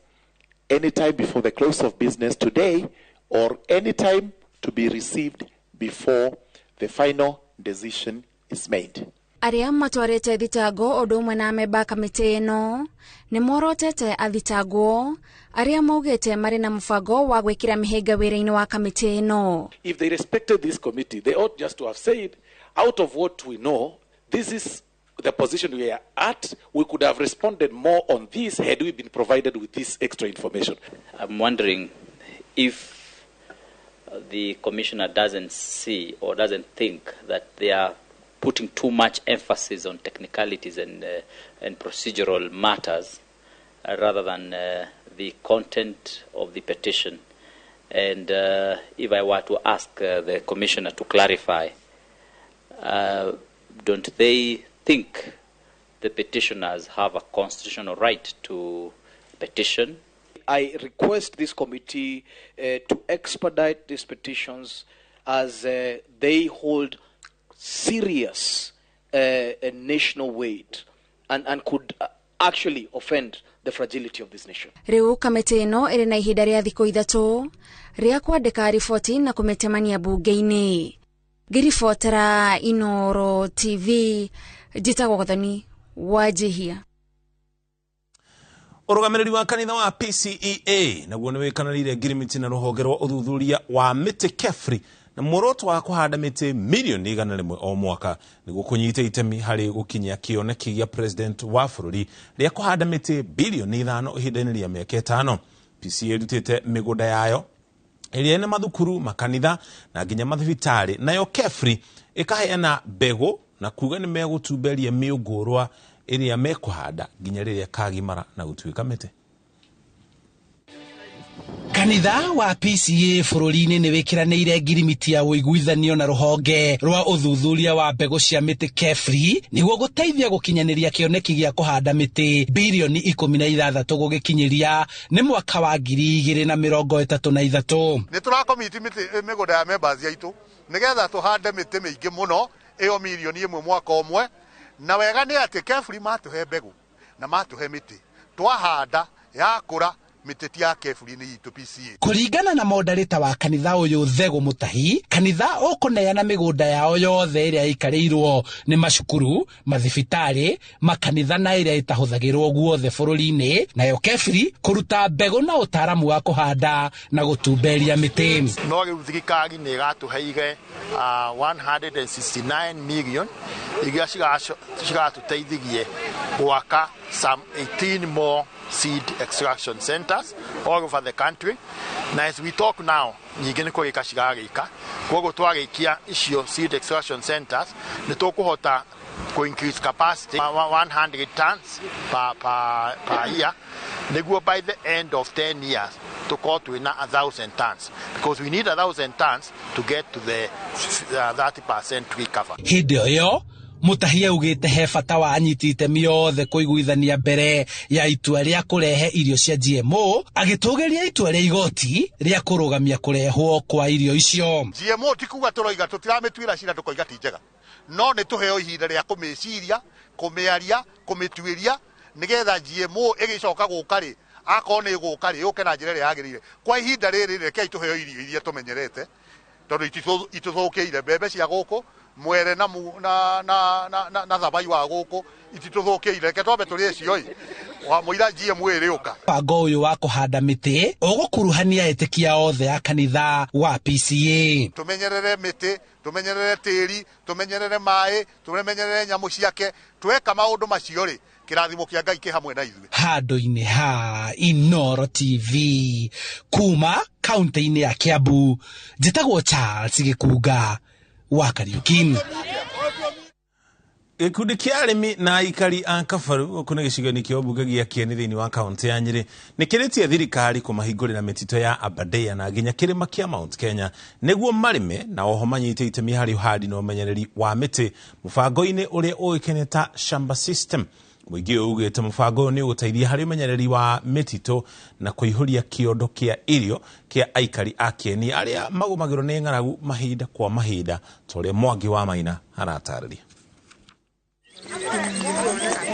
anytime before the close of business today or anytime to be received before the final decision is made. Arĩa matwarĩte thitango ũndũ ũmwe na amemba kamĩtĩ ĩno nĩ morotete athitangwo arĩa maugĩte marĩ na mũbango wa gwĩkĩra mĩhĩnga wĩra-inĩ wa kamĩtĩ ĩno. If they respected this committee, they ought just to have said, out of what we know, this is the position we are at. We could have responded more on this had we been provided with this extra information. I'm wondering if the commissioner doesn't see or doesn't think that they are putting too much emphasis on technicalities and procedural matters rather than the content of the petition. And if I were to ask the commissioner to clarify, don't they think the petitioners have a constitutional right to petition? I request this committee to expedite these petitions as they hold serious national weight and could actually offend the fragility of this nation. Riu kamĩtĩ ĩno ĩrĩ na ihinda rĩa thikũ 3 rĩa kwandĩka riboti na kũmĩtemania bunge-inĩ. Ngĩribotera Inoro TV, njĩtagwo Gathoni Wanjihia. Ũrũgamĩrĩri wa kanitha wa PCEA naguo nĩ wĩkanĩrĩire ngirimiti na rũhonge rwa ũthuthuria wa mĩtĩ KEFRI na muoroto wa kũhanda mĩtĩ mirioni 100 o mwaka nĩguo kũnyita itemi harĩ gũkinyia kĩoneki gĩa president wa bũrũri rĩa kũhanda mĩtĩ bilioni 5 ihinda-inĩ rĩa mĩaka 5. PCEA ĩrutĩte mĩgũnda yayo ĩrĩa ĩna mathukuru, makanitha na nginya mathibitarĩ, nayo KEFRI ĩkaheana mbegũ na kuga nĩ megũtumberia mĩũngũrwa ĩrĩa mekũhanda nginya rĩrĩa kagimara na gũtuĩka mĩtĩ. Kanitha wa PCEA bũrũri-inĩ nĩ wĩkĩranĩire ngirimiti ya ũiguithanio na rũhonge rwa ũthuthuria wa mbegũ cia mĩtĩ KEFRI nĩguo gũteithia gũkinyanĩria kĩoneki gĩa kũhanda mĩtĩ bilioni 16 gũgĩkinyĩria nĩ mwaka wa 2033. Nĩ tũrakomiti mĩtĩ mĩgũnda ya members aitũ nĩgetha tũhande mĩtĩ mĩingĩ mũno ĩyo mirioni 1 mwaka ũmwe, na wega nĩ atĩ KEFRI matũhe mbegũ na matũhe mĩtĩ twahanda yakũra mĩtĩ ti ya KEFRI nĩ itũ PCEA. Kũringana na mondarĩta wa kanitha ũyũ Thegũ Mũtahi, kanitha ũkũneana mĩgũnda yao yothe ĩrĩa ĩikarĩirwo nĩ macukuru, mathibitarĩ, makanitha na ĩrĩa ĩtahũthagĩrwo guothe bũrũri-inĩ, nayo KEFRI kũruta mbegũ na ũtaaramu wa kũhanda na gũtumberia mĩtĩ. No rĩu thirikari nĩ ĩratũheire 169 million iria cigatũteithirie gwaka some 18 more seed extraction centers all over the country. Na as we talk now, nyingĩ nĩ kũrĩka cirarĩka, koguo twarĩkia icio seed extraction centers nĩ tũkũhota kũ increase capacity 100 tons per year nĩguo by the end of 10 years tũkorwo twĩna 1,000 tons, because we need 1,000 tons to get to the 30% tree cover. Hĩndĩ ĩyo Mũtahi augĩte he bata wa anyiti itemi othe kũiguithania mbere ya itua rĩa kũrehe irio cia GMO, agĩtũgĩria itua rĩa igoti rĩa kũrũgamia kũrehwo kwa irio icio. GMO ti kuga tũroiga tũtiramĩtuĩra cira tũkoiga ti njega, no nĩ tũheo ihinda rĩa kũmĩciria, kũmĩaria, kũmĩtuĩria nĩgetha GMO ĩgĩcoka gũka rĩ, akorwo nĩ ĩgũka rĩ, yũke na njĩra ĩrĩa yagĩrĩire. Kwa ihinda rĩrĩ rekei tũheo irio iria tũmenyerete tondũ itũthũkĩire mbembe cia gũkũ, mwere na na thabai wa gũkũ ititũthũkĩire, reke twambe tũrĩe cio ĩ wa mũira GMO ĩrĩũka. Mũbango ũyũ wa kũhanda mĩtĩ ũgũkuruhania etĩkia othe a kanitha wa PCEA. Tũmenyerere mĩtĩ, tũmenyerere tĩri, tũmenyerere maĩ, tũmenyerere nyamũ ciake. Tweka maũndũ macio rĩ, kĩrathimo kĩa Ngai kĩ hamwe na ithuĩ. Handũ-inĩ ha Inooro TV kuma kaunti-inĩ ya Kiambu, njĩtagwo Charles Gĩkunga wa Kariuki. Gĩkundi kĩa arĩmi na aikari a Kabaru gũkũ nĩ gĩcigo-inĩ kĩa ũmbunge gĩa Kieni thĩinĩ wa kaunti ya Nyĩrĩ nĩ kĩrĩtie thirikari kũmahingũrĩra mĩtitũ ya Aberdare na nginya kĩrĩma kĩa Mount Kenya nĩguo marĩme na oho manyite itemi harĩ ũhandi na ũmenyereri wa mĩtĩ mũbango-inĩ ũrĩa ũĩkaine ta Shamba System. Mũingĩ ũyũ ugĩte mũbango ũyũ nĩ ũgũteithia harĩ ũmenyereri wa mĩtitũ na kũihũria kĩondo kĩa irio kĩa aikari a Kieni arĩa magũmagĩrwo nĩ ng'aragu mahinda kwa mahinda, ta ũrĩa Mwangi wa Maina aratarĩria.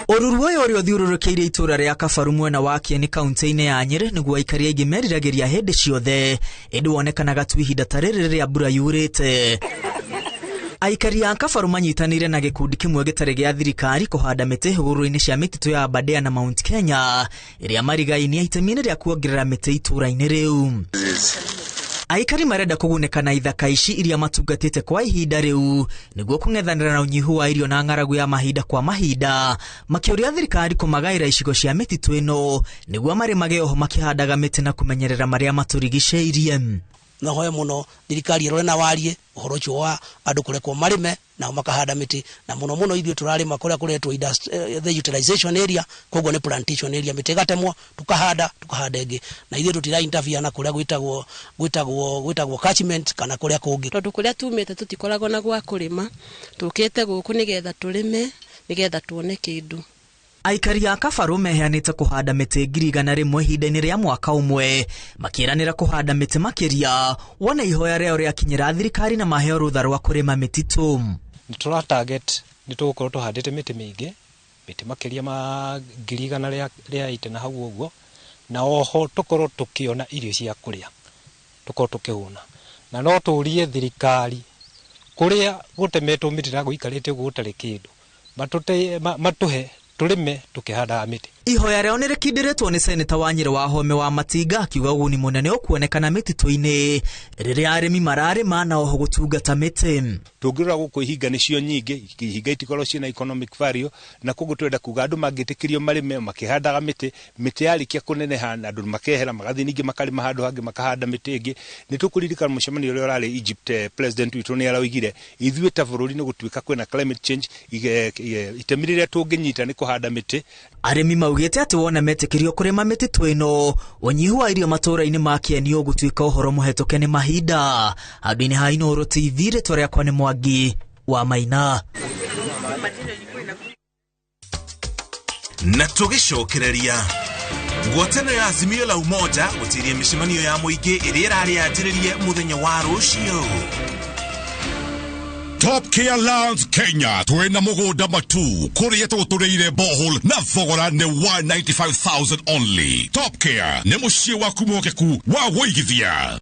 Ũruru ũyũ ũrĩa ũthiũrũrũkĩirie itũũra rĩa Kabaru mwena wa Kieni kaunti-inĩ ya Nyĩrĩ nĩguo aikari aingĩ meriragĩria hĩndĩ ciothe, ĩndĩ wonekanaga tu ihinda ta rĩrĩ rĩrĩa mbura yurĩte. Aikari a Kabaru manyitanĩire na gĩkundi kĩmwe gĩtarĩ gĩa thirikari kũhanda mĩtĩ hũgũrũrũ-inĩ cia mĩtitũ ya Aberdare na Mount Kenya ĩrĩa marigainie itemi-inĩ rĩa kuongerera mĩtĩ itũũra-inĩ rĩu. Aikari marenda kũgunĩka na ithaka ici iria matungatĩte kwa ihinda rĩu nĩguo kũng'ethanĩra na ũnyihu wa irio na ng'aragu ya mahinda kwa mahinda, makĩũria thirikari kũmagaĩra icigo cia mĩtitũ ĩno nĩguo marĩmage oho makĩhandaga mĩtĩ na kũmenyerera marĩa matũrigicĩirie. Nahoya mũno thirikari ĩrore na warie ũhoro ũcio wa andũ kũrekwo marĩme nao makahanda mĩtĩ, na mũno mũno ithuĩ tũrarĩma kũrĩa kũretwo the utilization area, koguo nĩ plantation area, mĩtĩ ĩgatemwo tukahanda ĩngĩ, na ithuĩ tũtira interfere na kũrĩa gwĩtagwo catchment kana kũrĩa kũngĩ. Tondũ kũrĩa tumĩte tũtikoragwo na gwa kũrĩma, tũkĩte gũkũ nĩgetha tũrĩme nĩgetha tuone kĩndũ. Aikari a Kabaru meheanĩte kũhanda mĩtĩ 100,000 ihinda-inĩ rĩa mwaka ũmwe, makĩĩranĩra kũhanda mĩtĩ makĩria wona ihoya rĩao rĩakinyĩra thirikari na maheo rũtha rwa kũrĩma mĩtitũ. Nĩ tũra target nĩ tũgũkorwo tũhandĩte mĩtĩ mĩingĩ, mĩtĩ makĩria ma 180,000 na hau ũguo, na oho tũkorwo tũkĩona irio cia kũrĩa, tũkorwo tũkĩhũna. Na no tũrie thirikari kũrĩa gũtemetwo mĩtĩ na gũikarĩte ũguo gũtarĩ kĩndũ, matũhe tũrĩme tũkĩhandaga mĩtĩ. Ihoya rĩao nĩrĩkindĩrĩtwo nĩ seneta wa Nyĩrĩ wa Home wa Matinga akiuga ũguni mũnene ũkuonekana mĩtitũ-inĩ rĩrĩa arĩmi mararĩma na oho gũtungata mĩtĩ. Tũngĩrora gũkũ ihinga nĩcio nyingĩ, ihinga itikorwo ciĩna economic value, na koguo twenda kuga andũ mangĩtĩkĩrio marĩme makĩhandaga mĩtĩ, mĩtĩ yarĩkia kũneneha na andũ makehera magathiĩ ningĩ makarĩma handũ hangĩ makahanda mĩtĩ ĩngĩ. Nĩ tũkũririkana mũcemanio ũrĩa ũrarĩ Egypt, president witũ nĩ araugire ithuĩ ta bũrũri nĩ gũtuĩka kwĩna climate change, itemi rĩrĩa tũngĩnyita nĩ kũhanda mĩtĩ. Arĩmi maugĩte atĩ wona metĩkĩrio kũrĩma mĩtitũ ĩno, ũnyihu wa irio matũũra-inĩ ma Kĩeni ũgũtuĩka ũhoro mũhetũke nĩ mahinda. Handũ-inĩ ha Inooro TV, rĩtwa rĩakwa nĩ Mwangi wa Maina. Na tũgĩcokereria ngwatanĩro ya Azimio la Umoja gũtĩria mĩcemanio ya mũingĩ ĩrĩa ĩrarĩ yanjĩrĩrie mũthenya wa rũciũ. Top Care Lands Kenya twina mugunda matu kuria tuguturiire borehole na thogora ni 195,000 only. Top Care ni muciĩ waku mwokeku wa wũigithia.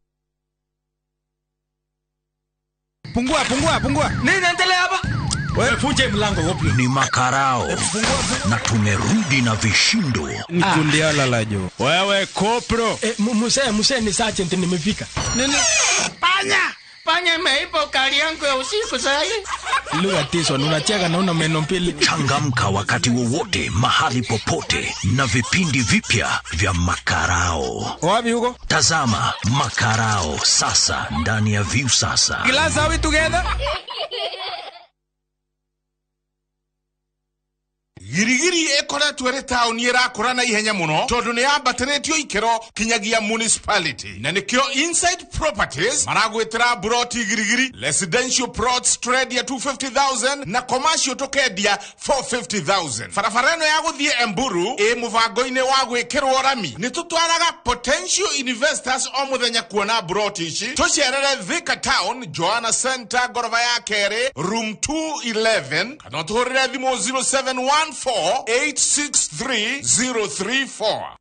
Pungua, pungua, pungua. Nini endelea hapa? Wewe funje mlango hopi. Ni makarao. Na tumerudi na vishindo. Ni kundiala la jo. Wewe kopro. Muse ni sergeant nimefika. Nini? Panya. Panya imeipa ukali yangu ya usiku sasa. Lugha tiso unacheka na una meno mbili. Changamka wakati wowote mahali popote na vipindi vipya vya Makarao. Wapi huko? Tazama Makarao sasa ndani ya View Sasa. Glass, are we together? Girigiri ĩkoretwo ĩrĩ taũni ĩrakũra na ihenya mũno tondũ nĩ yambatĩrĩtio ikĩro kinyagia municipality, na nĩkĩo Inside Properties maragwĩtĩra buroti Girigiri residential plots tũrendia 250,000 na commercial tũkendia 450,000. Barabara ĩno ya gũthiĩ Emburu ĩ mũbango-inĩ wa gwĩkĩrwo rami. Nĩ tũtwaraga potential investors o mũthenya kuona buroti ici. Tũcerere Thika Town, Joanna Center, ngoroba ya kerĩ, room 211, kana ũtũhũrĩre thimũ 0714 863 034.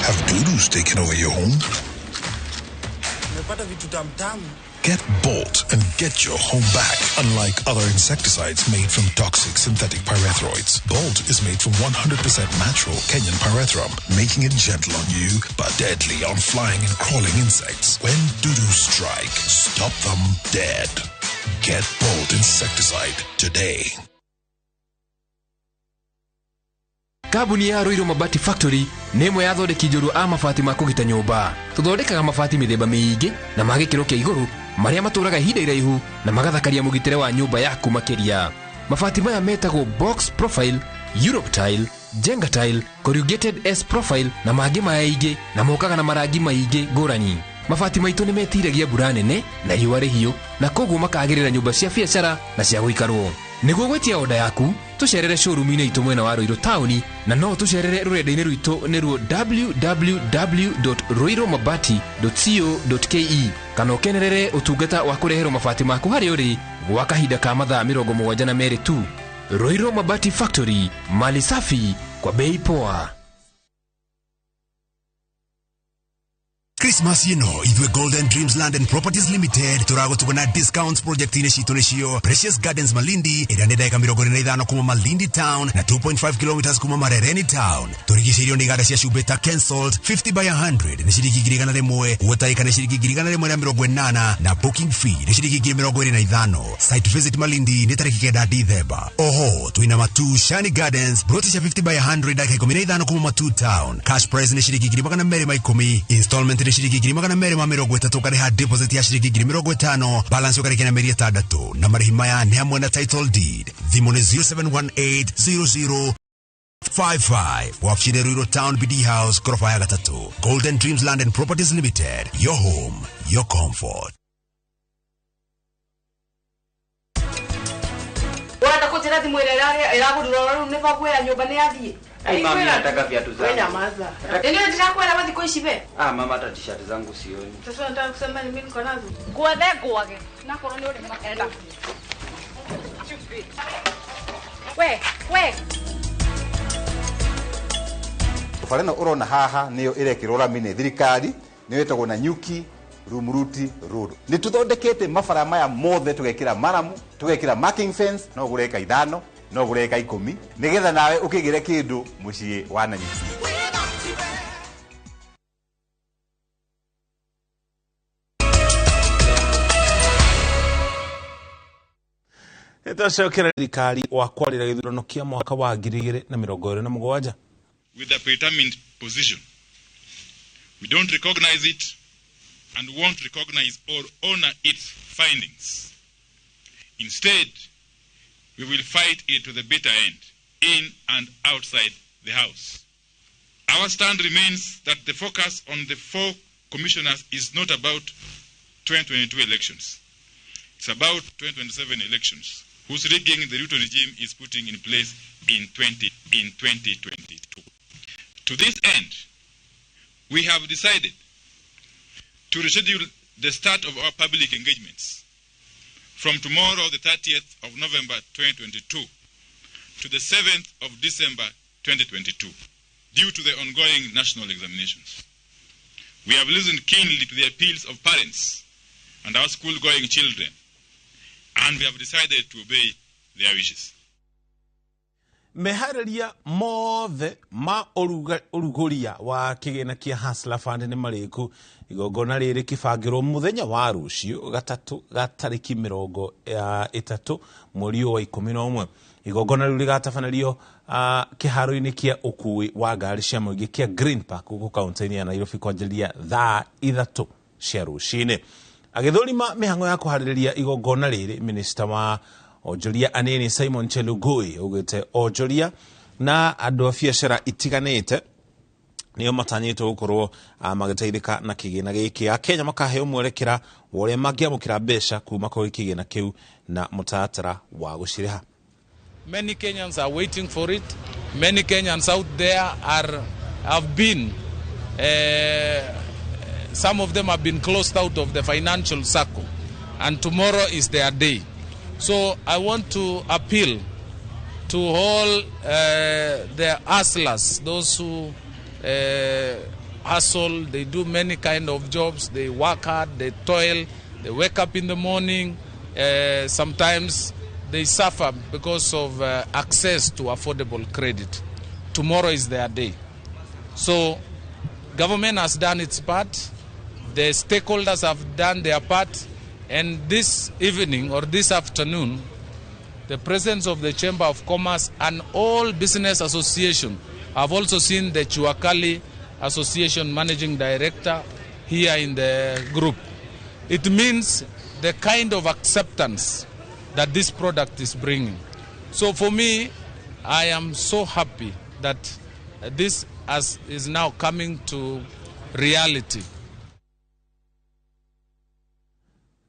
Have dudus taken over your home? Get Bolt and get your home back. Unlike other insecticides made from toxic synthetic pyrethroids, Bolt is made from 100% natural Kenyan pyrethrum, making it gentle on you but deadly on flying and crawling insects. When dudus strike, stop them dead. Get Bolt insecticide today. Kambuni ya Ruiru Mabati Factory nĩ ĩmwe ya athondeki njorua a mabati ma kũgita nyũmba. Tũthondekaga mabati mĩthemba mĩingĩ na ma gĩkĩro kĩa igũrũ marĩa matũraga ihinda iraihu na magathakaria mũgitĩre wa nyũmba yaku makĩria. Mabati maya metagwo box profile, Europe tile, Jenga tile, corrugated S profile na mangĩ maingĩ, na mokaga na marangi maingĩ ngũrani. Mabati maitũ nĩ metiragia mbura nene na riũa rĩhiũ, na koguo makagĩrĩra nyũmba cia biacara na cia gũikarwo. Nĩguo gwĩtia oda yaku, tũcerere showroom-inĩ itũ mwena wa Ruiru taũni, na no tũcerere rũrenda-inĩ rwitũ nĩruo www.ruirumabati.co.ke, kana ũkenerere ũtungata wa kũreherwo mabati maku harĩa ũrĩ gwa kahinda ka mathaa 72 tu. Ruiru Mabati Factory, mali safi kwa bei poa. Christmas ĩno ithuĩ Golden Dreams Land and Properties Limited tũragũtugana discounts project-inĩ citũ nĩcio Precious Gardens Malindi ĩrĩa nĩ ndagĩka 45 kuma Malindi Town na 2.5 km kuma Marereni Town. Tũrigicĩirio nĩ iganda cia cumbĩ ta Kensalt 50 by 100 nĩ ciringi 100,000, Water nĩ ciringi 180,000 na booking fee nĩ ciringi 25,000. Site visit Malindi nĩ tarĩki 9 Dithemba. Oho twĩna Matu Shani Gardens broti cia 50 by 100 ndagĩka 15 kuma Matu Town. Cash price nĩ ciringi 210,000, installment nĩ ciringi 230, ũkarĩha deposit ya ciringi 50,000, balance ũkarĩkia na mĩeri 6, na marĩhi maya nĩ hamwe na title deed. Thimũ nĩ 0718 0055. Wabici Ruiru Town, BD House, ghorofa ya 3. Golden Dreams Land and Properties Limited, your home, your comfort. Urenda kũnjĩra thimũ ĩrĩa ĩragũrirwo rĩu nĩ baguo ya nyũmba nĩ yathiĩ? Ai mami, nataka viatu zangu. Wewe nyamaza. Ndio ndirakwera wathi kwa ici be. Ah mama, hata t-shirt zangu sioni. Sasa nataka kusema ni mimi niko nazo. Gwethe ngwage. Nakorwo ni uri makenda. We, we. Bara ĩno ũrona haha nĩyo ĩrekĩrwo rami nĩ thirikari, nĩyo ĩtagwo Nanyuki Rumuruti Road. Nĩ tũthondekete mabara maya mothe, tũgekĩra maramu, tũgekĩra marking fence, no ũgũre eka 5, no ũgũre eka 10, nĩgetha nawe ũkĩgĩre kĩndũ mũciĩ wa Nanyuki. Nĩtwacokera thirikari wa kwarĩra gĩthurano kĩa mwaka wa 2027. With a predetermined position. We don't recognize it and won't recognize or honor its findings. Instead, we will fight it to the bitter end, in and outside the House. Our stand remains that the focus on the 4 commissioners is not about 2022 elections. It's about 2027 elections, whose rigging the Ruto regime is putting in place in 2022. To this end, we have decided to reschedule the start of our public engagements from tomorrow, the 30th of November 2022, to the 7th of December 2022, due to the ongoing national examinations. We have listened keenly to the appeals of parents and our school-going children, and we have decided to obey their wishes. Meharĩria mothe ma ũrugũria wa kĩgĩna kĩa Hustler Fund nĩ marĩku. Igongona rĩrĩ kĩbangĩrwo mũthenya wa rũciũ gatatũ ga tarĩki 30 mweri wa 11. Igongona rĩu rĩgatabanĩrio kĩharo-inĩ kĩa ũkui wa ngari cia mũingĩ kĩa Green Park gũkũ kaunti-inĩ ya Nairobi kwanjĩrĩria thaa 3 cia rũcinĩ. Agĩthũrima mĩhang'o ya kũharĩrĩria igongona rĩrĩ, minista wa onjoria anini Simon Chelugui augĩte onjoria na andũ a biacara itiganĩte nĩo matanyĩtwo gũkorwo magĩteithĩka na kĩgĩna gĩkĩ. Akenya makaheo mwerekera wa ũrĩa mangĩamũkĩra mbeca kuma kũrĩ kĩgĩna kĩu na mũtaratara wa gũcirĩha. Many Kenyans are waiting for it. Many Kenyans out there have been some of them have been closed out of the financial circle, and tomorrow is their day. So I want to appeal to all the hustlers, those who hustle, they do many kind of jobs, they work hard, they toil, they wake up in the morning, sometimes they suffer because of access to affordable credit. Tomorrow is their day. So government has done its part, the stakeholders have done their part, and this evening or this afternoon, the presence of the Chamber of Commerce and all business associations. I've also seen the Chuakali Association Managing Director here in the group. It means the kind of acceptance that this product is bringing. So for me, I am so happy that this is now coming to reality.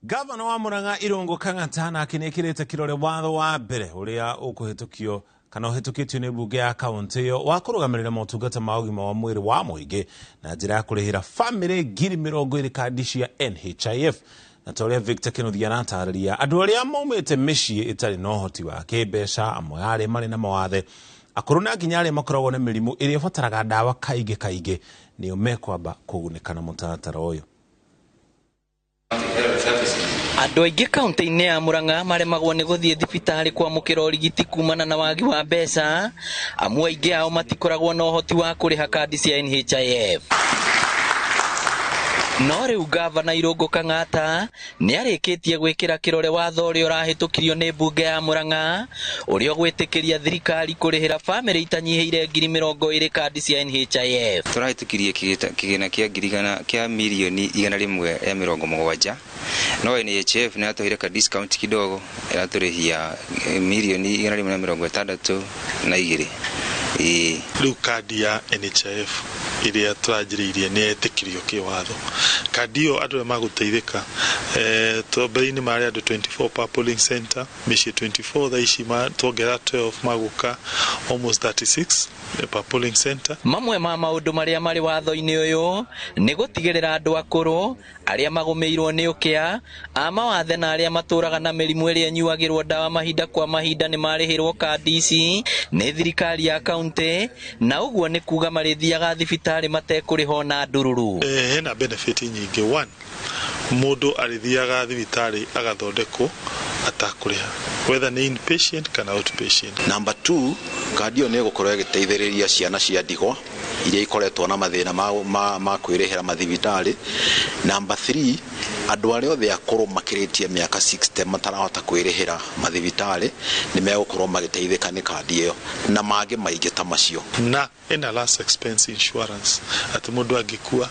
Gavana wa Murang'a Irungu Kang'ata nake nĩekĩrĩte kĩrore watho wa mbere ũrĩa ũkũhĩtũkio kana ũhĩtũkĩtio nĩ mbunge ya kaũntĩ ĩyo wa kũrũgamĩrĩra motungata ma ũgima wa mwĩrĩ wa mũingĩ na njĩra ya kũrĩhĩra bamĩrĩ 20,000 kandi cia NHIF. Na ta ũrĩa Victor Kĩnuthia aratarĩria, andũ arĩa maumĩte mĩciĩ ĩtarĩ na ũhoti wa kĩmbeca, amwe arĩa marĩ na mawathe akũrũ na nginya arĩa makoragwo na mĩrimũ ĩrĩa ĩbataraga ndawa kaingĩ kaingĩ nĩo mekwamba kũgunĩka na mũtaratara ũyũ. Andũ aingĩ kaunti-inĩ ya Murang'a maremagwo nĩ gũthiĩ thibitarĩ kwamũkĩra ũrigiti kumana na wagi wa mbeca, amu aingĩ ao matikoragwo na ũhoti wa kũrĩha kandi cia NHIF. No rĩu gavana Irungu Kang'ata nĩarĩkĩtie gwĩkĩra kĩrore watho ũrĩa ũrahĩtũkirio nĩ mbunge ya Murang'a ũrĩa ũgwĩtĩkĩria thirikari kũrĩhĩra bamĩrĩ itanyihĩire 20,000 kandi cia NHIF. Tũrahĩtũkirie kĩgĩna kĩa kĩa mirioni 170, no NHIF nĩ yatũheire ka discount kidogo, ĩratũrĩhia mirioni 162. Rĩu kandi ya NHIF ĩrĩa tũranjĩrĩirie nĩ yetĩkĩrio kĩwatho. Kandi ĩyo andũ arĩa magũteithĩka mbere-inĩ marĩ andũ 24 per polling center, mĩciĩ 24, thaa ici tuongerera 12 magũka almost 36 per polling center. Mamwe ma maũndũ marĩa marĩ watho-inĩ ũyũ nĩ gũtigĩrĩra andũ akũrũ arĩa magũmĩirwo nĩ ũkĩa, a mawathe na arĩa matũraga na mĩrimũ ĩrĩa ĩnyuagĩrwo ndawa mahinda kwa mahinda nĩ marĩhĩrwo kandi ici nĩ thirikari ya kaunti, na ũguo nĩ kuga marĩthiaga thibitarĩ matekũrĩha ona ndururu. Hena benefit nyingĩ. One, Mũndũ arĩthiaga thibitarĩ agathondekwo atakũrĩha, whether nĩ inpatient kana outpatient. Number 2, kandi ĩyo nĩ ĩgũkorwo ĩgĩteithĩrĩria ciana cia ndigwa iria ikoretwo na mathĩna ma kwĩrĩhĩra mathibitarĩ. Number 3, andũ arĩa othe akũrũ makĩrĩtie mĩaka 60 matarahota kwĩrĩhĩra mathibitarĩ nĩ megũkorwo magĩteithĩka nĩ kandi ĩyo na mangĩ maingĩ ta macio. Na ĩna last expense insurance, atĩ mũndũ angĩkua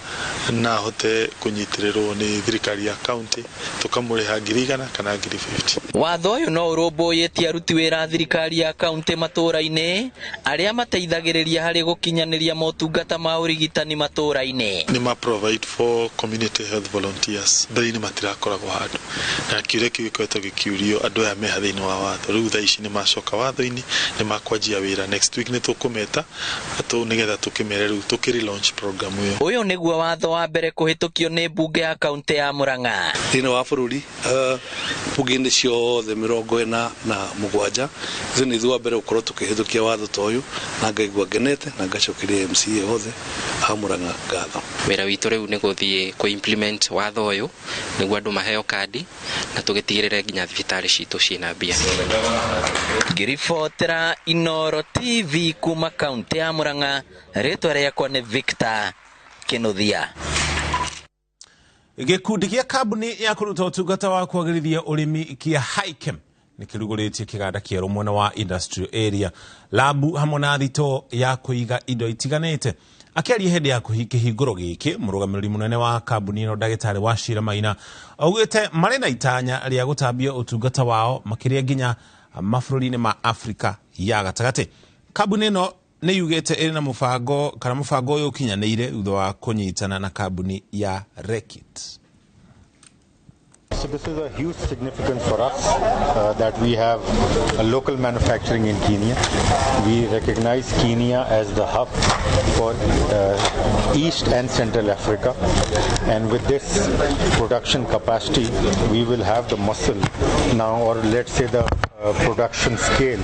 na ahote kũnyitĩrĩrwo nĩ thirikari ya county tũkamũrĩha 100,000 kana 50,000. Watho ũyũ no ũrũmbũyĩtie aruti wĩra a thirikari ya kaunti matũũra-inĩ arĩa mateithagĩrĩria harĩ gũkinyanĩria motungata ma ũrigitani matũũra-inĩ. Nĩ ma provide for community health volunteers, mbere-inĩ matirakoragwo handũ, na kĩũria kĩu gĩkoretwo gĩkĩũrio andũ aya meha thĩinĩ wa watho. Rĩu thaa ici nĩ macoka watho-inĩ, nĩ makwanjia wĩra next week, nĩ tũkũmeta nĩgetha tũkĩmere rĩu tũkĩ launch program ĩyo. Ũyũ nĩguo watho wa mbere kũhĩtũkio nĩ mbunge ya kaunti ya Murang'a. Thĩinĩ wa bũrũri mbunge-inĩ ciothe 47 ithuĩ nĩ ithuĩ wa mbere gũkorwo tũkĩhĩtũkia watho ta ũyũ, na ngaigua ngenete na ngacokeria MCA othe a Murang'a ngatho. Wĩra witũ rĩu nĩ gũthiĩ kũ implement watho ũyũ nĩguo andũ maheo kandi na tũgĩtigĩrĩre nginya thibitarĩ citũ ciĩna mbia. Ngĩribotera Inooro TV kuma kaunti ya Murang'a, rĩtwa rĩakwa nĩ Victor Kinuthia. Gĩkundi gĩa kambuni ya kũruta ũtungata wa kwagĩrithia ũrĩmi kĩa Hikem nĩ kĩrugũrĩtie kĩganda kĩerũ mwena wa industrial area, labu hamwe na thito ya kũiga indo itiganĩte. Akĩaria hĩndĩ ya kĩhingũro gĩkĩ, mũrũgamĩrĩri mũnene wa kambuni ĩno ndagĩtarĩ Wachira Maina augĩte marĩ na itanya rĩa gũtambia ũtungata wao makĩria nginya mabũrũri-inĩ ma Afrika ya gatagatĩ. Kambuni ĩno nĩ yugĩte ĩrĩ na mũbango kana mũbango ũyũ ũkinyanĩire thutha wa kũnyitana na kambuni ya Reckitt. So this is a huge significance for us that we have a local manufacturing in Kenya. We recognize Kenya as the hub for East and Central Africa, and with this production capacity, we will have the muscle now, or let's say the production scale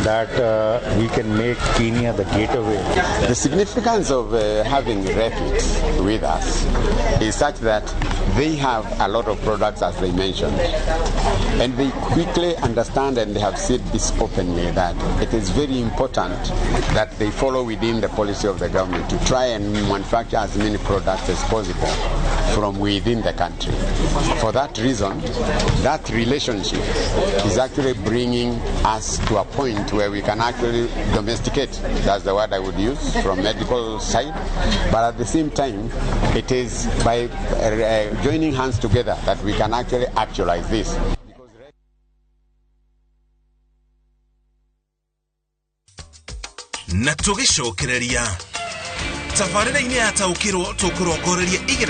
that we can make Kenya the gateway. The significance of having Reckitt with us is such that they have a lot of products, as they mentioned, and they quickly understand, and they have said this openly, that it is very important that they follow within the policy of the government to try and manufacture as many products as possible from within the country. For that reason, that relationship is actually bringing us to a point where we can actually domesticate, that's the word I would use, from medical side, but at the same time, it is by joining hands together that we can actually actualize this. Na tũgĩcokereria tabarĩra-inĩ ya taũkĩrwo tũkũrongoreria igĩrĩ.